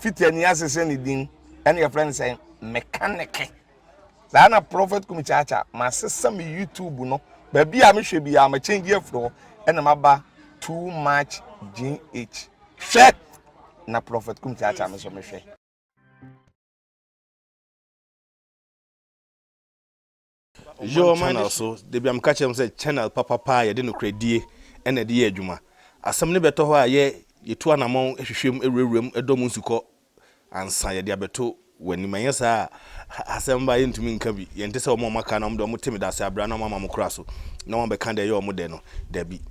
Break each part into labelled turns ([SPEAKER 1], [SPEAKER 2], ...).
[SPEAKER 1] Fitani asesa ne din ɛna yɛfrɛ no sɛ mekaneke. Saa na Prophet Kumi Kyaakyaa masesa me YouTube no baabi a mehwɛ biara ma change afiri hɔ ɛna maba too much GH. Hwɛ na Prophet Kumi Kyaakyaa me nso mehwɛ.
[SPEAKER 2] Yo channel so da bi a meka kyerɛ m sɛ channel papapa a yɛde nokorɛdie ɛna ɛde yɛ adwuma. Asɛm no bɛtɔ hɔ a yɛ yɛtu anamɔn hwehwɛ mu awurawura mu ɛdɔ mu nsukɔ ansa yɛde abɛto w'anim. Ɛnyɛ saa a asɛm ba a yɛntumi nka bi. Yɛnte sɛ wɔn a wɔaka na wɔn deɛ wɔte medase abira na wɔama mo kora so na wɔabɛka deɛ ɛyɛ wɔn dɛ no. Dabi.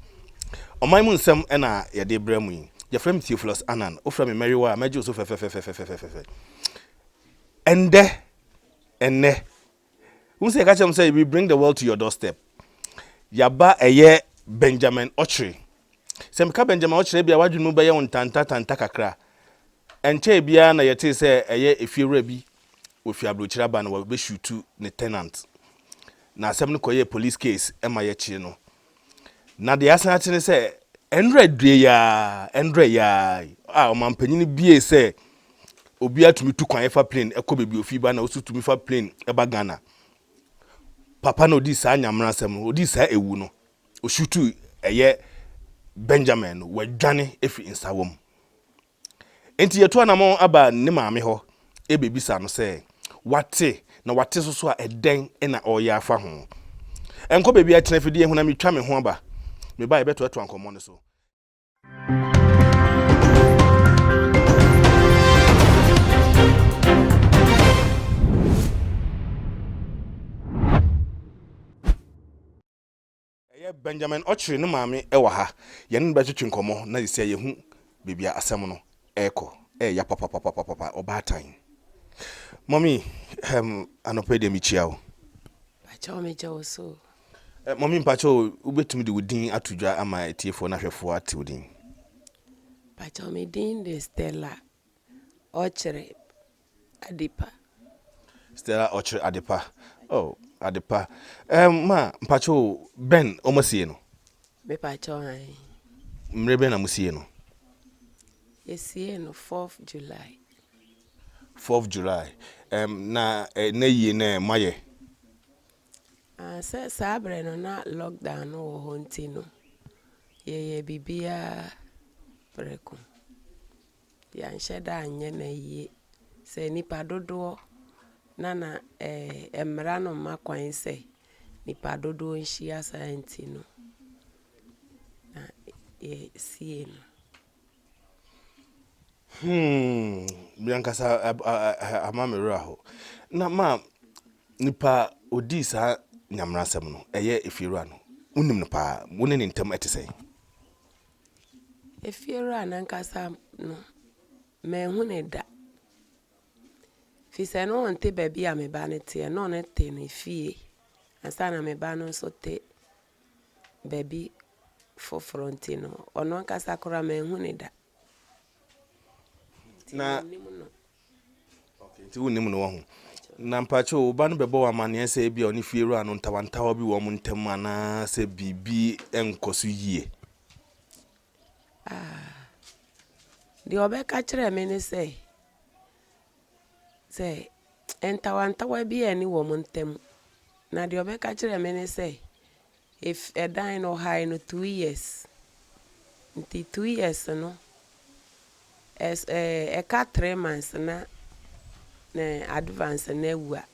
[SPEAKER 2] Ɔman mu nsɛm ɛna yɛde brɛ mo yi. Yɛfrɛ me Theophilus Annan. Wofrɛ me Mɛyewa a mɛgye wo so fɛfɛfɛfɛfɛfɛfɛ. Ɛndɛ, ɛnnɛ, Wohu sɛ yɛka kyerɛ m sɛ we bring the world to your doorstep. Yaba ɛyɛ Benjamin Ɔkyere. Sɛ meka Benjamin Ɔkyere bi a w'adwene mu bɛyɛ wo ntanta tanta kakra. Ɛnkyɛe biara na yɛtee sɛ ɛyɛ efiewura bi ofi aburokyire aba na wɔbɛshutu ne tenant. Na asɛm no kɔyɛɛ police case ma yɛkyee no. Na deɛ asan ate ne sɛ ɛnrɛ due yi ara, ɛnrɛ yi ara a ɔmanpanyin bie sɛ obiara tumi tu kwan fa plane kɔ baabi ofi ba na osu tumi fa plane ba Ghana. Papa na odi saa nyamena asɛm no, odi saa ewu no, osutu ɛyɛ Benjamin no, wadwane efiri nsawam. Enti yɛtu anamɔn aba ne maame hɔ rebebisa no sɛ wate na wate so so a ɛdɛn na ɔreyɛ afa ho. Ɛnkɔ baabiara, tena afidie ho na metwa me ho aba. Meba a yɛbɛtoatoa nkɔmmɔ no so. Ɛyɛ Benjamin Ɔkyere ne maame wɔ ha. Yɛne no bɛtwetwe nkɔmmɔ na seesei yɛahu baabi a asɛm no rekɔ. Ɛyɛ ya papapapapapa, ɔbaatan. Mummy, um, anɔpa yi deɛ mekyia wo.
[SPEAKER 3] Pakyɛw megye wo so.
[SPEAKER 2] Eh, mummy mpakyɛw, wobɛtumi de wo din ato dwa ama atiefoɔ ne ahwɛfoɔ ate wo din?
[SPEAKER 3] Pakyɛw me din de Stella Ɔkyere Adepa.
[SPEAKER 2] Stella Ɔkyere Adepa. Oh, Adepa. Um, ma, mpakyɛw, Ben, ɔmo asie no?
[SPEAKER 3] Me pakyɛw ae.
[SPEAKER 2] Mmerɛ bɛn na mo sie no?
[SPEAKER 3] Yɛsiee no 4th July.
[SPEAKER 2] 4th July. Um, na eh, na yie na moayɛ?
[SPEAKER 3] Ah, sɛ saa berɛ no na lockdown no wɔ hɔ nti no, yɛyɛ biribiara prɛko. Yɛanhyɛ da anyɛ no ayie. Sɛ nnipa dodoɔ na na eh, mmara no mma kwan sɛ nnipa dodoɔ nhyia saa nti no, na yɛsiee no.
[SPEAKER 2] Hmm, me ankasa ama me werɛ aho. Na ma nipa odii saa nyamerasɛm no, ɛyɛ efiewura no, wonim no paa, wo ne ne ntam ɛte sɛn?
[SPEAKER 3] Efiewura no ankasa no, manhu no da. Firi sɛ na ɔnte baabi a me ba no teɛ, na ɔno te ne fie ansa na me ba no nso te baabi foforɔ nti no, ɔno ankasa koraa manhu no da. Nti
[SPEAKER 2] Na
[SPEAKER 3] mennim no.
[SPEAKER 2] Okay, nti wonnim no wɔ ho. Na mpakyɛ wo ba no bɛbɔ wo amanneɛ sɛ ebi a ɔne fiewura no ntawantawa bi wɔ wɔn ntam anaasɛ biribi nkɔ so yie?
[SPEAKER 3] Ah, deɛ ɔbɛka kyerɛɛ me ne sɛ, sɛ ntawantawa bi nni wɔn ntam. Na deɛ ɔbɛka kyerɛɛ me ne sɛ, Ef ɛdan no ɔhae no 2 years. Nti 2 years no, ɛs ɛɛ ɛka 3 months na ne advance no awu a,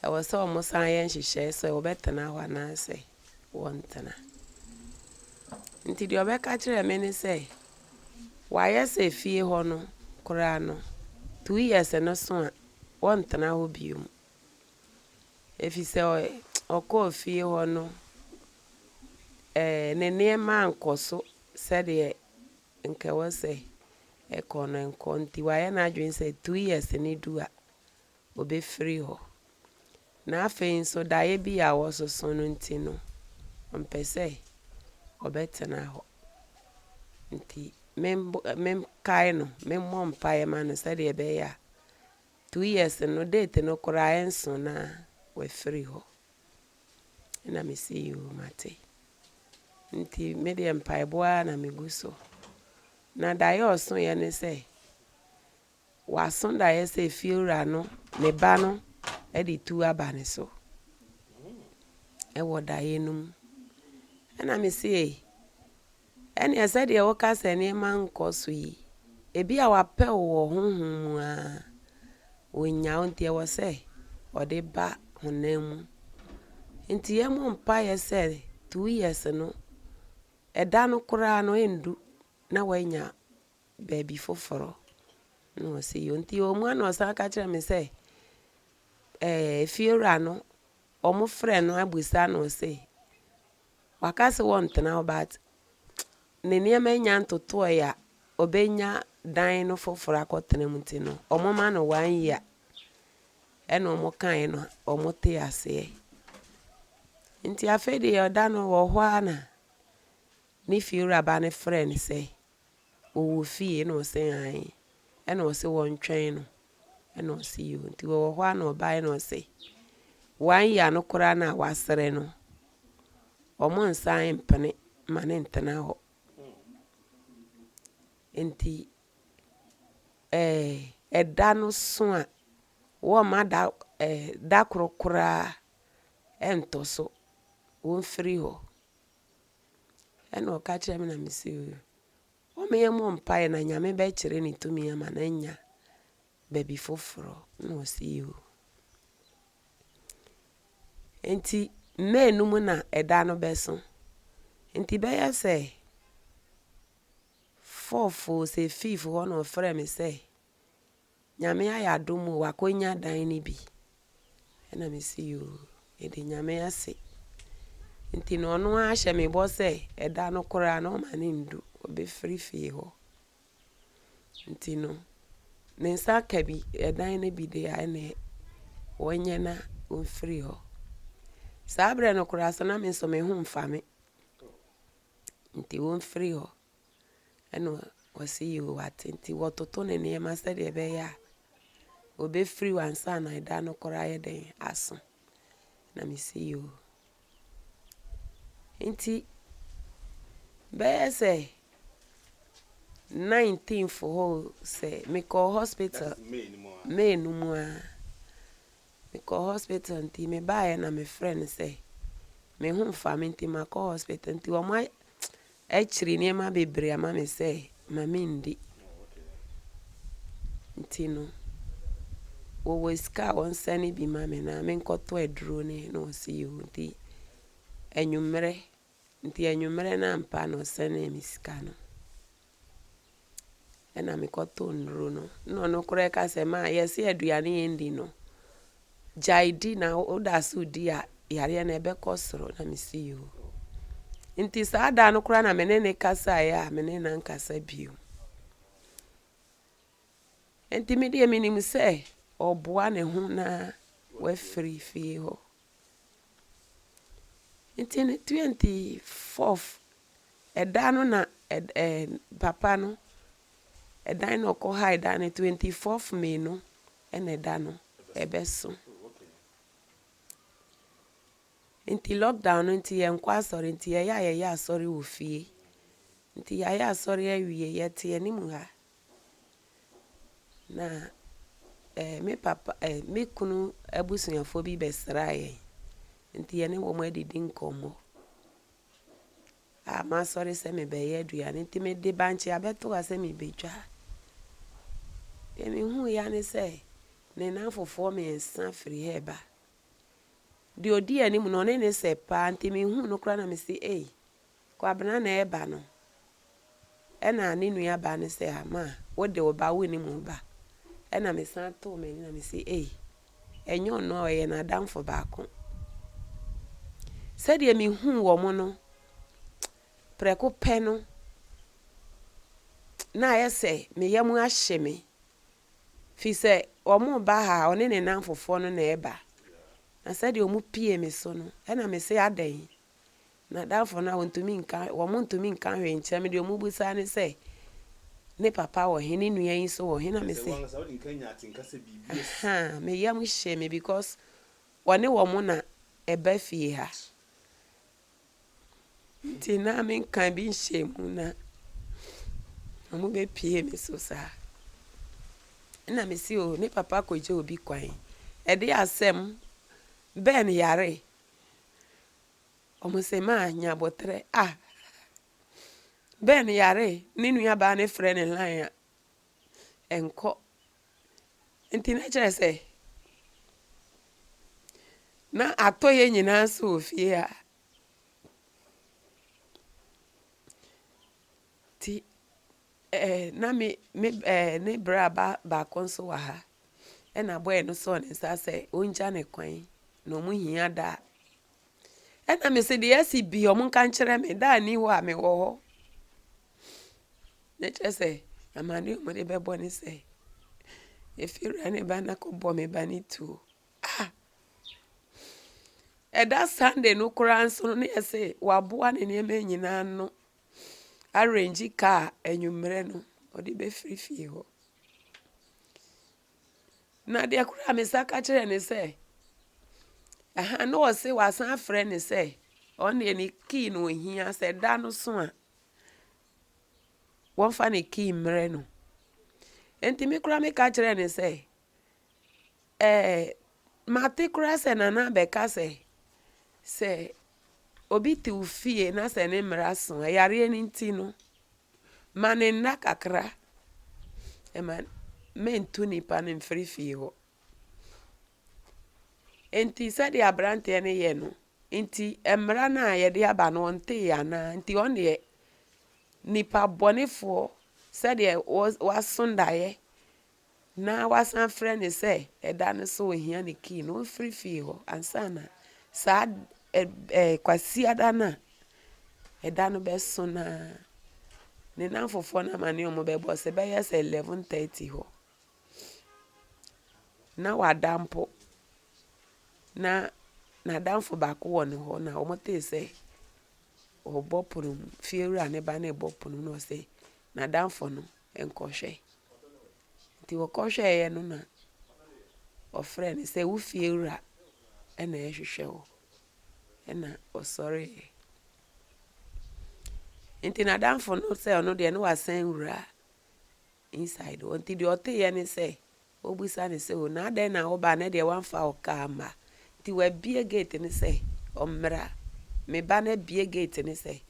[SPEAKER 3] ɛwɔ sɛ wɔsan yɛ nhyehyɛe sɛ wɔbɛtena hɔ anaasɛ wɔntena. Nti deɛ ɔbɛka kyerɛɛ me ne sɛ, wayɛ sɛ fie hɔ no koraa no, 2 years no so a, wɔntena hɔ bio. Ɛfiri sɛ ɔkɔɔ fie hɔ no, ne nneɛma ankɔ so sɛdeɛ nka ɛwɔ sɛ ɛkɔ no nkɔ nti wayɛ n'adwene sɛ 2 years no du a, ɔbɛfiri hɔ. Na afei nso daeɛ bi a wɔsoso no nti no, ɔmpɛ sɛ ɔbɛtena hɔ. Nti menkae no, memmɔ mpaeɛ ma no sɛdeɛ ɛbɛyɛ a 2 years no date no koraa ɛnso na wafiri hɔ. Ɛna mese yoo mate. Nti me deɛ mpaebɔ ara na megu so. Na daeɛ a ɔsoeɛ ne sɛ. Waso daeɛ sɛ fiewura no ne ba no de tuo aba ne so wɔ daeɛ no mu. Ɛna me se ei, ɛneɛ sɛdeɛ woka sɛ nneɛma nkɔ so yi, ebi a wapɛ wo wɔ honhom mu ara, ɔnnya wo nti ɛwɔ sɛ ɔde ba honam mu. Nti yɛmmɔ mpaeɛ sɛ 2 years no, ɛda no koraa no ɛndu na wanya baabi foforɔ. Na ɔse yoo. Nti ɔmu a na ɔsan ka kyerɛ me sɛ efiewura no ɔmo frɛ no abusa no sɛ waka sɛ wɔntena hɔ but ne nneɛma nya ntotoeɛ a ɔbɛnya dan no foforɔ akɔtena mu nti no ɔmo ma no one year. Ɛna ɔmo kaeɛ no ɔmo te aseɛ. Nti afei deɛ ɔda no wɔ hɔ ara na ne fiewura ba no frɛ no sɛ ɔwɔ fie na ɔse aane. Ɛna ɔse wɔntwɛn no. Ɛna ɔse yoo. Nti wɔwɔ hɔ ara na ɔbaeɛ na ɔse one year no koraa no a wasrɛ no, ɔmo nsan mpene ma ne ntena hɔ. Nti ɛda no so a wɔmma da da koro koraa ɛntɔ so, wɔmfiri hɔ. Ɛna ɔka kyerɛ me na mese oo, wɔma yɛmmɔ mpaeɛ na Nyame bɛkyerɛ ne tumi ama no anya baabi foforɔ. Na ɔse yoo. Nti May no mu na ɛda no bɛso. Nti bɛyɛ sɛ fourth o sɛ fifth hɔ na ɔfrɛ me sɛ Nyame ayɛ adom o wakɔnya dan no bi. Ɛna mese yoo, mede Nyame ase. Nti no ɔno ara hyɛ me bɔ sɛ ɛda no koraa no ɔmma no ndu, ɔbɛfiri fie hɔ. Nti no ne nsa ka bi ɛdan no bi deɛ a ɛneɛ wɔnyɛ na ɔmfiri hɔ. Saa berɛ no koraa so na me nso me ho mfa me. Nti wɔmfiri hɔ. Ɛna ɔse yoo wate. Nti wɔtoto ne nneɛma sɛdeɛ ɛbɛyɛ a ɔbɛfiri hɔ ansa na ɛda no koraa ayɛ dɛn aso. Na mese yoo. Nti bɛyɛ sɛ 19th hɔ sɛ mekɔɔ hospital May no mu ara. Mekɔɔ hospital nti mebaeɛ na mefrɛ no sɛ me ho mfa me nti makɔ hospital nti wɔn akyiri nneɛma bebree ama me sɛ ma mendi. Nti no wɔwɔ sika a wɔnsɛne bi ma me na menkɔtɔ aduro ne na ɔse yoo nti anwummerɛ nti anwummerɛ no ampa na ɔsɛnee me sika no. Ɛna mekɔtɔɔ nnuro no. Na ɔno koraa ka sɛ ma yɛse aduane yɛndi no, gyae di na woda so di a yareɛ no ɛbɛkɔ soro. Na mese yoo. Nti saa da no koraa na me ne ne kasaeɛ a me ne no ankasa bio. Nti me deɛ menim sɛ ɔboa ne ho na wafiri fie hɔ. Nti ne 24th ɛda no na papa no ɛdan no ɔkɔ hae da no 24th May no ɛna ɛda no ɛbɛso. Nti lockdown no nti yɛnkɔ asɔre nti yɛyɛ a yɛyɛ asɔre wɔ fie. Nti yɛayɛ asɔre awie yɛte anim ha. Na me papa me kunu abusuafoɔ bi bɛsraa yɛn. Nti yɛne wɔn adidi nkɔmmɔ. A masɔre sɛ mebɛyɛ aduane nti mede bankye abɛto ha sɛ mebɛtwa. Deɛ mehuiɛ ara ne sɛ ne nnamfofoɔ mmiɛnsa firi ha reba. Deɛ ɔdi anim no ɔne ne sɛ paa nti mehuu no koraa na mese ei Kwabena na ɛreba no. Ɛna ne nua baa no sɛ ama wode wo ba wonnim wo ba. Ɛna mesan too m'ani na mese ei ɛnyɛ ɔno a ɔyɛ n'adamfo baako. Sɛdeɛ mehuu wɔn no prɛko pɛ no na ayɛ sɛ me yam ahye me. Firi sɛ wɔn ba ha a ɔne ne nnamfofoɔ no na ɛreba. Na sɛdeɛ wɔn pie me so no ɛna mese adɛn. N'adamfo no a wɔntumi nka wɔn ntumi nka hwee nkyerɛ me deɛ wɔn bisa ne sɛ ne papa wɔ he ne nua yi nso wɔ he na mese ahaa me yam hye me because wɔne wɔn na ɛba fie ha. Nti na menka bi nhyɛ mu na wɔn bɛpie me so saa. Ɛna mese o ne papa kɔgya obi kwan. Ɛde asɛm Ben yare. Wɔn se ma nya aboterɛ. Ah! Ben yare ne nuabaa no frɛ ne line a ɛnkɔ. Nti na kyerɛ sɛ na atɔ yɛn nyinaa so wɔ fie ha. Nti eh, na me, me eh, ne bra ba baako nso wɔ ha. Ɛna bɔɛ no sɔɔ ne nsa sɛ ɔngya ne kwan na ɔmo hia da a. Ɛna me se deɛ asi bi ɔmo nka nkyerɛ me, da a nni hɔ a mewɔ hɔ. Na kyerɛ sɛ amane a wɔde bɛbɔ ne sɛ, efiewura ne ba no akɔbɔ me ba no tuo. Ah! Ɛda Sunday no koraa nso no, na yɛse waboa ne nneɛma nyinaa ano arrange kaa anwummerɛ no, ɔde bɛfiri fie hɔ. Na deɛ koraa me nsa ka kyerɛɛ ne sɛ, ɛha na ɔse wasan afrɛ ne sɛ, ɔno deɛ ne key na ohia sɛ da no so a, wɔmfa ne key mmrɛ no. Enti me koraa meka kyerɛɛ no sɛ, ɛɛ mate koraa sɛ Nana abɛka sɛ, sɛ obi te wo fie na sɛ ne mmara so a, yareɛ no nti no, ma ne nna kakra. Ɛma mentu nipa no mfiri fie hɔ. Enti sɛdeɛ aberanteɛ no yɛ no nti, mmara no a yɛde aba no ɔntee anaa? Nti ɔno deɛ nipa bɔnefoɔ sɛdeɛ waso daeɛ na wasan afrɛ no sɛ ɛda no so ɔhia ne kii no, ɔmfiri fie hɔ ansa na saa Kwasiada no a ɛda no bɛso no ara, ne nnamfofoɔ no amaneɛ a wɔbɛbɔ sɛ ɛbɛyɛ sɛ 11:30 hɔ. Na wada mpo. Na n'adamfo baako wɔ ne hɔ na wɔtee sɛ ɔrebɔ pono mu, fiewura ne ba no rebɔ pono mu na ɔse n'adamfo no nkɔhwɛ. Nti wɔkɔhwɛeɛ no na ɔfrɛɛ no sɛ wo fiewura na ɛrehwehwɛ wo. Ɛna ɔsɔreeɛ. Nti n'adamfo no sɛ ɔno deɛ na wasan wura inside hɔ. Nti deɛ ɔteeɛ ne sɛ, ɔbisa no sɛ, o na adɛn na woba na deɛ woamfa wo kaa amma? Nti wabue gate no sɛ ɔmmra. Me ba no abue gate no sɛ,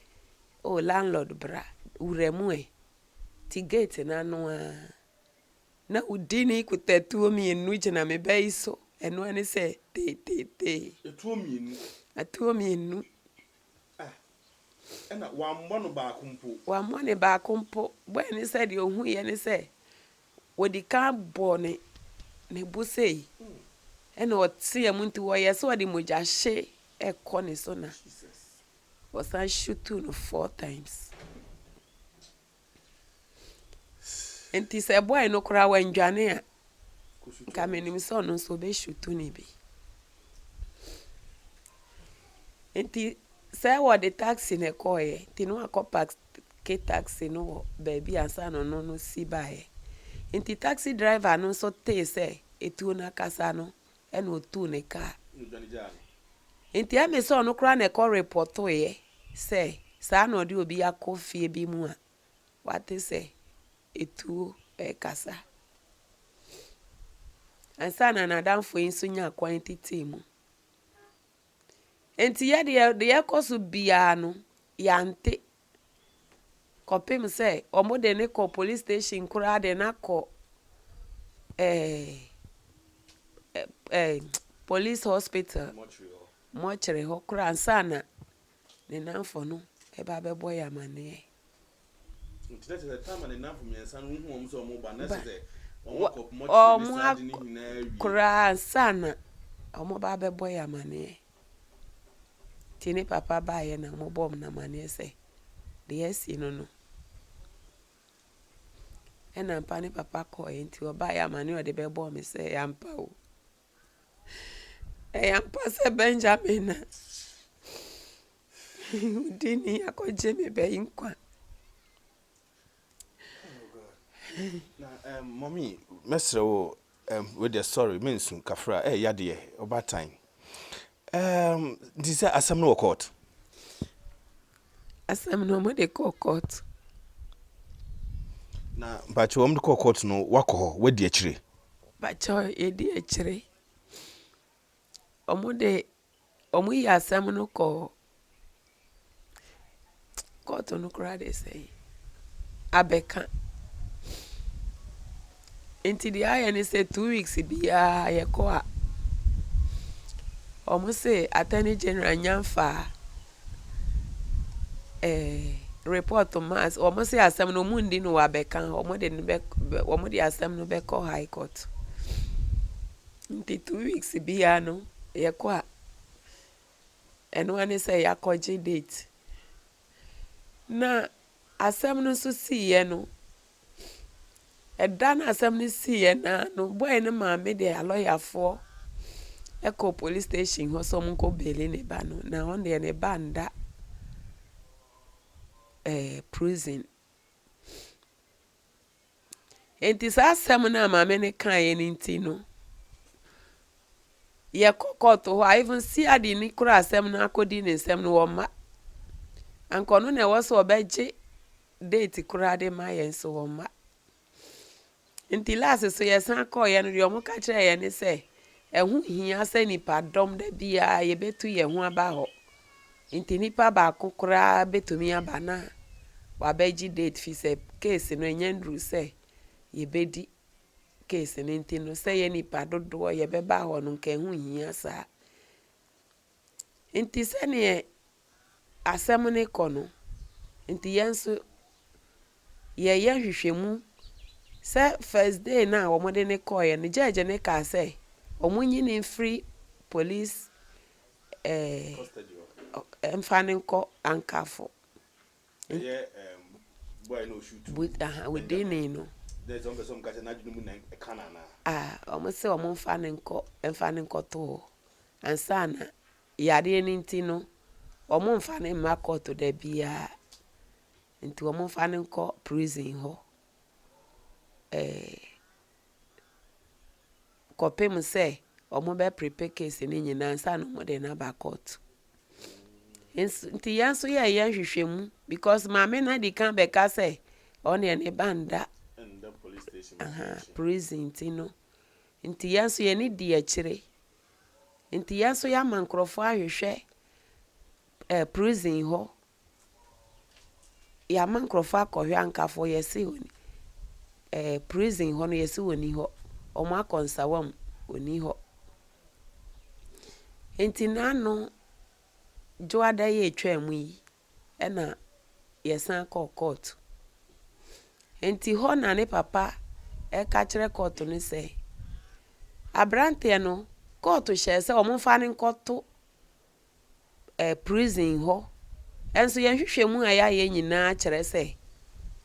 [SPEAKER 3] o landlord bra, wura mu ɛ. Nti gate no ano ara, na Houdini kuta tuo mmienu gyina me ba yi so. Ɛno ara ne sɛ teeteetee.
[SPEAKER 2] Atuo mmienu?
[SPEAKER 3] Atuo mmienu.
[SPEAKER 2] Ah, ɛna wammɔ no baako mpo.
[SPEAKER 3] Wammɔ no baako mpo. Bɔe ne sɛ deɛ ɔhuiɛ ne sɛ, ɔdi kan bɔɔ ne ne bo sei, ɛna ɔteaa mu nti ɔyɛ sɛ ɔde mogyahye rekɔ ne so na ɔsan shutuu no four times. Nti sɛ boy no koraa wandwane a, nka menim sɛ ɔno nso ɔbɛshutu ne bi. Nti sɛ wɔde taxi na ɛkɔɔeɛ, nti na wakɔ parke taxi no wɔ baabi ansa na ɔno no si baeɛ. Nti taxi driver no nso tee sɛ etuo no akasa no, ɛna ɔtuu ne kaa. Nti ɛme sɛ ɔno koraa na ɛkɔ repɔtoeɛ sɛ saa na ɔde obi akɔ fie bi mu a wate sɛ etuo rekasa. Ansa na n'adamfo yi nso nyaa kwan tetee mu. Enti yɛ deɛ deɛ ɛkɔ so biara no, yɛante kɔpem sɛ wɔde no kɔ police station koraa de no akɔ ɛɛ ɛɛ police hospital mɔkyere hɔ koraa ansa na ne nnamfo no ba bɛbɔ yɛn amanneɛ.
[SPEAKER 2] Nti na kyerɛ sɛ time a ne nnamfo mmiɛnsa no wohu wɔn sɛ wɔn ba na kyerɛ sɛ wɔn akɔ mɔkyere ne saa de ne nyinaa awie.
[SPEAKER 3] Koraa ansa na wɔn ba bɛbɔ yɛn amanneɛ. Nti ne papa baeɛ na wɔbɔɔ no amanneɛ sɛ deɛ asi no no. Ɛna ampa ne papa kɔeɛ nti ɔbaeɛ amanneɛ a ɔde bɛbɔɔ me sɛ ɛyɛ ampa o. Ɛyɛ ampa sɛ Benjamin na Houdini akɔgye me ba yi nkwa.
[SPEAKER 2] Na um, mɔmi mɛsrɛ wo um, wei deɛ sorry mensu kafra ɛyɛ eh, yadeɛ ɔbaatan um, nti sɛ asɛm no wɔ court.
[SPEAKER 3] Asɛm no wɔde kɔɔ court.
[SPEAKER 2] Na mpakyɛ wɔn de kɔɔ court no wakɔ hɔ wadi akyire.
[SPEAKER 3] Pakyɛw yɛdi akyire. Wɔn de wɔn yi asɛm no kɔ kɔɔto no koraa de sɛn abɛka. Nti deɛ ayɛ ne sɛ 2 weeks biara yɛkɔ a, wɔn se Attorney General nya mfa report ma wɔn se asɛm no wɔn ndi no wɔ abɛka, wɔn de asɛm no bɛkɔ High Court. Nti 2 weeks biara no yɛkɔ a, ɛno ara ne sɛ yɛakɔgye date. Na asɛm no nso siiɛ no, ɛda no asɛm no siiɛ naa no, boy no maame de alɔyafoɔ ɛkɔ police station hɔ sɛ wɔn nkɔ bail ne ba no, na ɔno deɛ ne ba nda prison. Nti saa asɛm no a maame no kaeɛ no nti no, yɛkɔ court hɔ a, even CID ni koraa asɛm no akɔdi ne nsɛm no, wɔmma. Anka ɔno na ɛwɔ sɛ ɔbɛgye date koraa de ma yɛn nso wɔmma. Nti last so yɛsan kɔɔeɛ no, deɛ ɔmo ka kyerɛɛ yɛn ne sɛ ɛho hia sɛ nipadɔm da biara yɛbɛtu yɛn ho aba hɔ. Nti nipa baako koraa bɛtumi aba na wabɛgye date fi sɛ case no ɛnyɛ nduru sɛ yɛbɛdi case no, nti no sɛ yɛ nipa dodoɔ yɛbɛba hɔ no, nka ɛho hia saa. Nti sɛneɛ asɛm no kɔ no, nti yɛn nso yɛyɛ nhwehwɛmu sɛ first day no a wɔde ne kɔɔeɛ no, judge ne kaa sɛ wɔn nyi ne mfiri police mfa ne nkɔ Ankafo.
[SPEAKER 2] Ɛyɛ boy no ɔshoot
[SPEAKER 3] with Houdini no.
[SPEAKER 2] Dɛ sɛ ɔmpɛ sɛ ɔmka sɛ n'adwene mu na ɛka no anaa?
[SPEAKER 3] Ah, wɔn sɛ wɔn mfa ne nkɔto hɔ ansa na yareɛ no nti no wɔn mfa ne mma court da biara, nti wɔn mfa ne nkɔ prison hɔ kɔpem sɛ wɔn bɛ prepare case no nyinaa ansa na wɔn de no aba court. Nti yɛn nso yɛyɛ nhwehwɛmu because maame no adi kan bɛka sɛ ɔno deɛ ne ba nda
[SPEAKER 2] ɛnda police station.
[SPEAKER 3] Prison nti no, nti yɛn nso yɛne di akyire, nti yɛn nso yɛama nkurɔfoɔ ahwehwɛ prison hɔ. Yɛama nkurɔfoɔ akɔhwɛ Ankafo, yɛse oni prison hɔ no, yɛse oni hɔ. Wɔn akɔ Nsawam, oni hɔ. Nti n'ano Dwoada yi etwaa mu yi ɛna yɛsan kɔɔ court. Nti hɔ na ne papa ɛka kyerɛ court no sɛ aberanteɛ no, court hyɛɛ sɛ wɔn mfa no nkɔto prison hɔ. Ɛnso yɛn hwehwɛmu a yɛayɛ nyinaa kyerɛ sɛ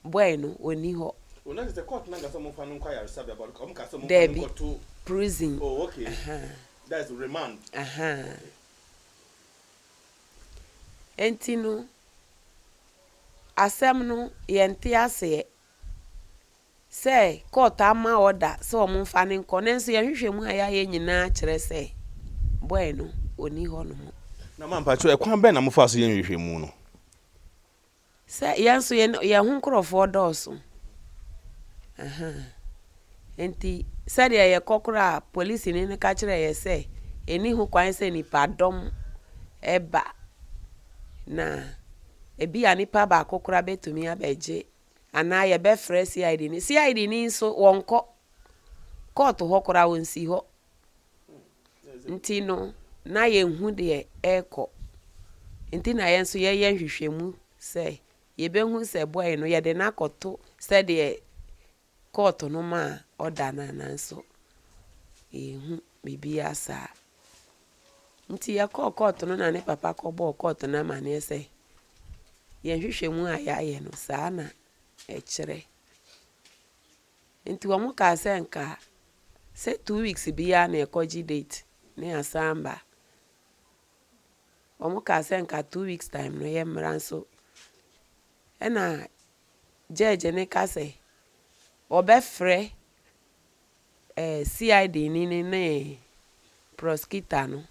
[SPEAKER 3] boy no ɔnni hɔ.
[SPEAKER 2] O na kyerɛ sɛ court no ankasa ɔmfa no nkɔ ayaresabea, but ɔmo ka sɛ ɔmfa no
[SPEAKER 3] Daabi.
[SPEAKER 2] nkɔto
[SPEAKER 3] Prison.
[SPEAKER 2] Oh, okay.
[SPEAKER 3] Aha.
[SPEAKER 2] That is remand.
[SPEAKER 3] Aha. Nti no asɛm no yɛnte aseɛ sɛ court ama order sɛ wɔn mfa no nkɔ, nanso yɛn hwehwɛmu a yɛayɛ nyinaa kyerɛ sɛ boy no ɔnni hɔ nom.
[SPEAKER 2] Na ma mpakyɛw, ɛkwan bɛn na mofa so yɛ nhwehwɛmu no?
[SPEAKER 3] Sɛ yɛn nso yɛn ho nkurɔfoɔ dɔɔso. Aha. Nti sɛdeɛ yɛkɔ koraa, polisini no ka kyerɛ yɛ sɛ ɛni ho kwan sɛ nipadɔm ɛba, na ebi a nipa baako koraa bɛtumi abɛgye anaa yɛbɛfrɛ CID ni. CID ni nso wɔnkɔ court hɔ koraa, wɔnsi hɔ. Nti no na yɛnhu deɛ ɛrekɔ. Nti na yɛn nso yɛyɛ nhwehwɛmu sɛ yɛbɛhu sɛ boy no yɛde no akɔto sɛdeɛ court no ma ɔda no anaa nso yɛnhu biribiara saa. Nti yɛkɔɔ court no na ne papa kɔbɔɔ court no amanneɛ sɛ yɛn nhwehwɛmu a yɛayɛ no saa na ɛkyerɛ. Nti wɔn kaa sɛ nka sɛ 2 weeks biara na yɛkɔgye date ne yɛasan ba. Wɔn kaa sɛ nka 2 weeks time no yɛmmra nso. Ɛna judge ne ka sɛ ɔbɛfrɛ CID ni ne prosecutor no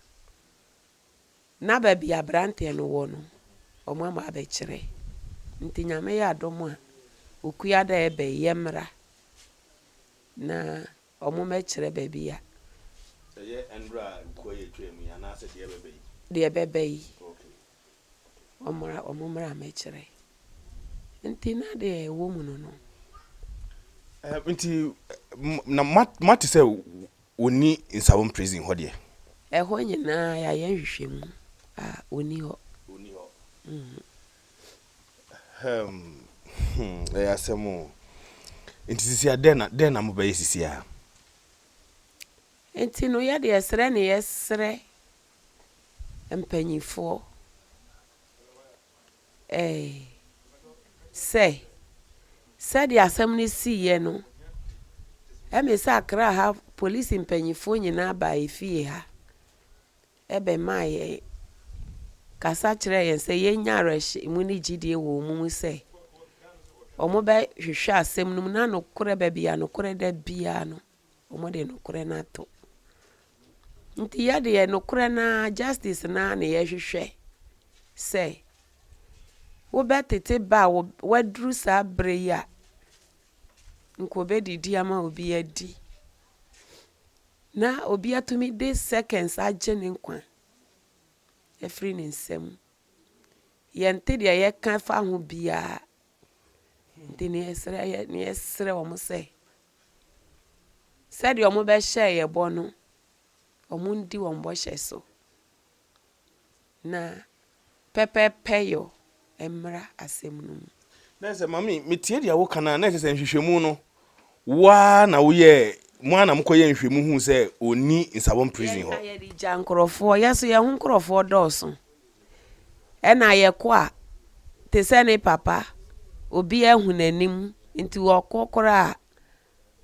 [SPEAKER 3] na baabi aberanteɛ no wɔ no, wɔn ama abɛkyerɛ. Nti Nyame yɛ adom a, Okuada ɛbɛ yi yɛmmra na Wɔmmɛkyerɛ baabi a.
[SPEAKER 2] Ɛyɛ nnora a nkoa yi atwam yi anaasɛ deɛ ɛbɛba yi?
[SPEAKER 3] Deɛ ɛbɛba yi. Wɔmmra, wɔmmra mmɛkyerɛ. Nti na deɛ ɛwɔ mu no no.
[SPEAKER 2] Nti na moate sɛ wɔnni Nsawam prison hɔ deɛ?
[SPEAKER 3] Ɛhɔ nyinaa yɛayɛ nhwehwɛmu a, wɔnni hɔ.
[SPEAKER 2] Wɔnni hɔ. Hmm, hmm, ɛyɛ asɛm o. Nti sisi a dɛn na dɛn na mobɛyɛ sisi a?
[SPEAKER 3] Nti no yɛ deɛ srɛ ne yɛsrɛ mpanyinfoɔ ɛɛ sɛ sɛdeɛ asɛm no siiɛ no ɛme sɛ Accra ha polisi mpanyinfoɔ nyinaa baa efie ha. bɛmaa yɛn, kasa kyerɛɛ yɛn sɛ yɛnnya awerɛhyɛmu ne gyidie wɔ wɔn mu sɛ wɔbɛhwehwɛ asɛm no mu na nokorɛ, baabi a nokorɛ da biara no, wɔde nokorɛ no ato. Nti yɛdeɛ nokorɛ no ara, justice no ara na yɛhwehwɛ sɛ wobɛtete ba a waduru saa berɛ yi a, nka ɔbɛdidi ama obi adi. Na obi atumi de seconds agye ne nkwa afiri ne nsam. Yɛnte deɛ yɛka fa ho biara. Nti ne yɛsrɛ yɛ ne yɛsrɛ wɔn sɛ sɛdeɛ wɔbɛhyɛɛ yɛn bɔ no, wɔndi wɔn bɔhyɛ so. Na pɛpɛɛpɛyɔ mmra asɛm no mu.
[SPEAKER 2] Na ɛsɛ mame metie deɛ woka no a na ɛsɛ sɛ nhwehwɛmu no wo ara na woyɛɛ mo ara na mokɔyɛɛ nhwehwɛmu huu sɛ ɔnni Nsawam prison
[SPEAKER 3] Yɛn
[SPEAKER 2] hɔ.
[SPEAKER 3] a yɛde gya nkurɔfoɔ, yɛn nso yɛn ho nkurɔfoɔ dɔɔso. Ɛna yɛkɔ a, te sɛ ne papa, obiara ahu n'anim, nti ɔkɔ koraa a,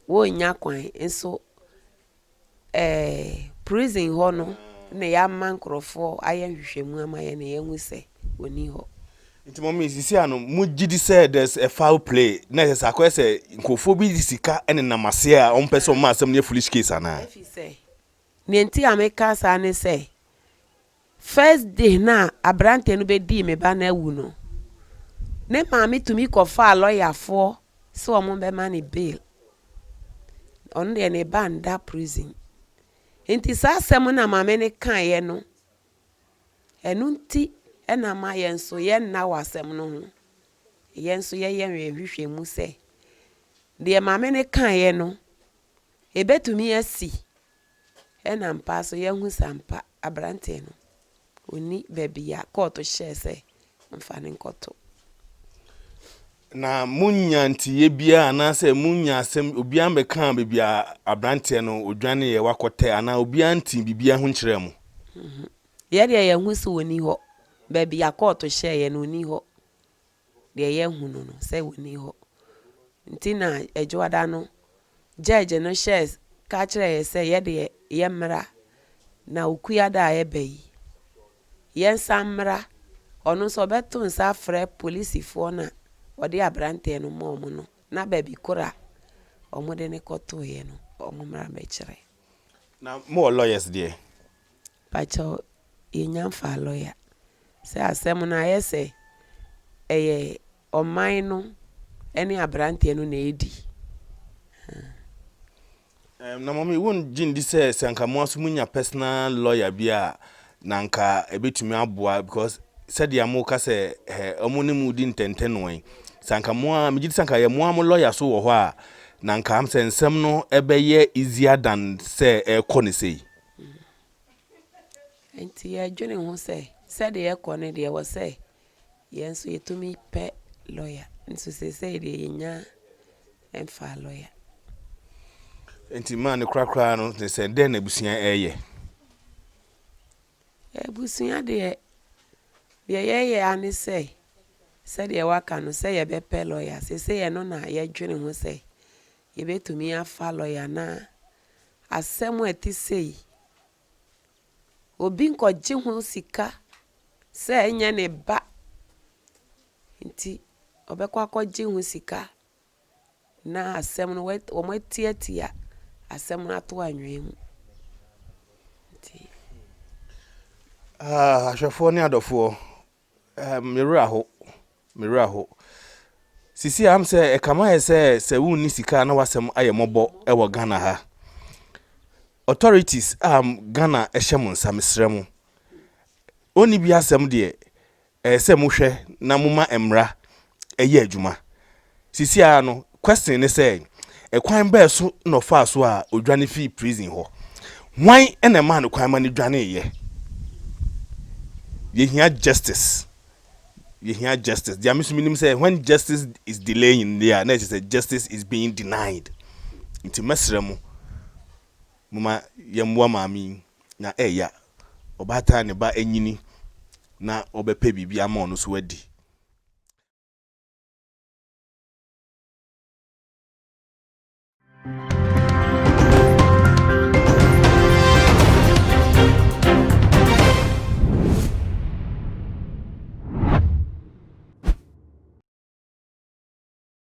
[SPEAKER 3] wɔnnya kwan. Nso Ɛɛ prison hɔ no na yɛama nkurɔfoɔ ayɛ nhwehwɛmu ama yɛn na yɛahu sɛ ɔnni hɔ.
[SPEAKER 2] Nti mummy sisi ano mo gye di sɛ there's a foul play na ɛsɛ sɛ akɔyɛ sɛ nkurɔfoɔ bi de sika nenam aseɛ a wɔn pɛ sɛ wɔn ma asɛm no yɛ foolish case anaa?
[SPEAKER 3] Ɛfiri sɛ, deɛ nti a meka saa ne sɛ, first day no a aberanteɛ no bɛdii me ba no awu no, ne maame tumi kɔfaa lɔyafoɔ sɛ wɔn bɛma no bail. Ɔno deɛ ne ba nda prison. Nti saa asɛm no a maame no kaeɛ no, ɛno nti na ama yɛn nso yɛnna wɔ asɛm no ho. Yɛn nso yɛyɛ yɛn nhwehwɛmu sɛ, deɛ maame no kaeɛ no, ɛbɛtumi asi. Ɛna ampa nso yɛahu sɛ ampa aberanteɛ no, ɔnni baabi a kɔɔto hyɛɛ sɛ mfa no nkɔto.
[SPEAKER 2] Na monnya nteyɛ biara anaasɛ monnya asɛm, obiara mmɛkaa baabi a aberanteɛ no ɔdwaneeɛ wakɔtɛ anaa obiara ntee biribiara ho nkyerɛɛ mo?
[SPEAKER 3] Yɛ deɛ yɛahu sɛ ɔnni hɔ. Baabi a kɔɔto hyɛeɛ no, ɔnni hɔ. Deɛ yɛahu no no, sɛ ɔnni hɔ. Nti na Adwoada no, judge no hyɛɛ ka kyerɛɛ yɛ sɛ yɛ deɛ yɛmmra, na Okuada a ɛreba yi, yɛnsan mmra. Ɔno nso ɔbɛto nsa afrɛ polisifoɔ no a ɔde aberanteɛ no maa wɔn no, na baabi korɔ a wɔde no kɔtoeɛ no, wɔmmra mmɛkyerɛ.
[SPEAKER 2] Na mowɔ lawyers deɛ?
[SPEAKER 3] Pakyɛw yɛnnya mfaa lawyer. Sɛ asɛm no ayɛ sɛ ɛyɛ ɔman no ne aberanteɛ no na ɛredi.
[SPEAKER 2] Ɛɛm, na mummy wongye ndi sɛ sɛ anka mo ara nso monya personal lawyer bi a na anka ɛbɛtumi aboa because sɛdeɛ moka sɛ ɛ wɔn ne mo di ntɛntɛnoa yi, sɛ anka mo ara megye di sɛ anka yɛ mo ara mo lawyer so wɔ hɔ a na anka am sɛ nsɛm no ɛbɛyɛ easier than sɛ ɛrekɔ no sei.
[SPEAKER 3] Nti yɛdwene ho sɛ sɛdeɛ ɛrekɔ no deɛ ɛwɔ sɛ yɛn nso yɛtumi pɛ lɔya. Nso seesei deɛ yɛnnya mfaa lɔya.
[SPEAKER 2] Nti maa ne korakora no ne sɛ dɛn na abusua ɛreyɛ?
[SPEAKER 3] Abusua deɛ, deɛ yɛyɛ ara ne sɛ, sɛdeɛ waka no sɛ yɛbɛpɛ lɔya. Seesei ɛno na yɛdwene ho sɛ yɛbɛtumi afa lɔya na asɛm a ɛte sei, obi nkɔgye ho sika sɛ ɛnyɛ ne ba nti ɔbɛkɔ akɔgye ho sika na asɛm no wɔatiatia asɛm no ato anwea mu. Nti.
[SPEAKER 2] Ah, ahwɛfoɔ ne adɔfoɔ, eh, me werɛ aho. Me werɛ ahow. Sisi a, am sɛ ɛkame ayɛ sɛ sɛ wonni sika a na w'asɛm ayɛ mmɔbɔ wɔ Ghana ha. Authorities a Ghana hyɛ mo nsa mesrɛ mo, ɔnni bi asɛm deɛ ɛyɛ sɛ mohwɛ na moma mmara yɛ adwuma. Sisi ara no question ne sɛ ɛkwan bɛɛ so na ɔfaa so a ɔdwane fii prison hɔ? Hwan na ɛmaa no kwan ma no dwaneeɛ? Yɛhia justice. Yɛhia justice. Deɛ me nso menim sɛ when justice is delaying deɛ a na ɛkyerɛ sɛ justice is being denied. Nti mɛsrɛ mo, momma yɛmmoa maame yi na ɛya. Ɔbaatan ne ba anyini na ɔbɛpɛ biribi ama ɔno nso adi.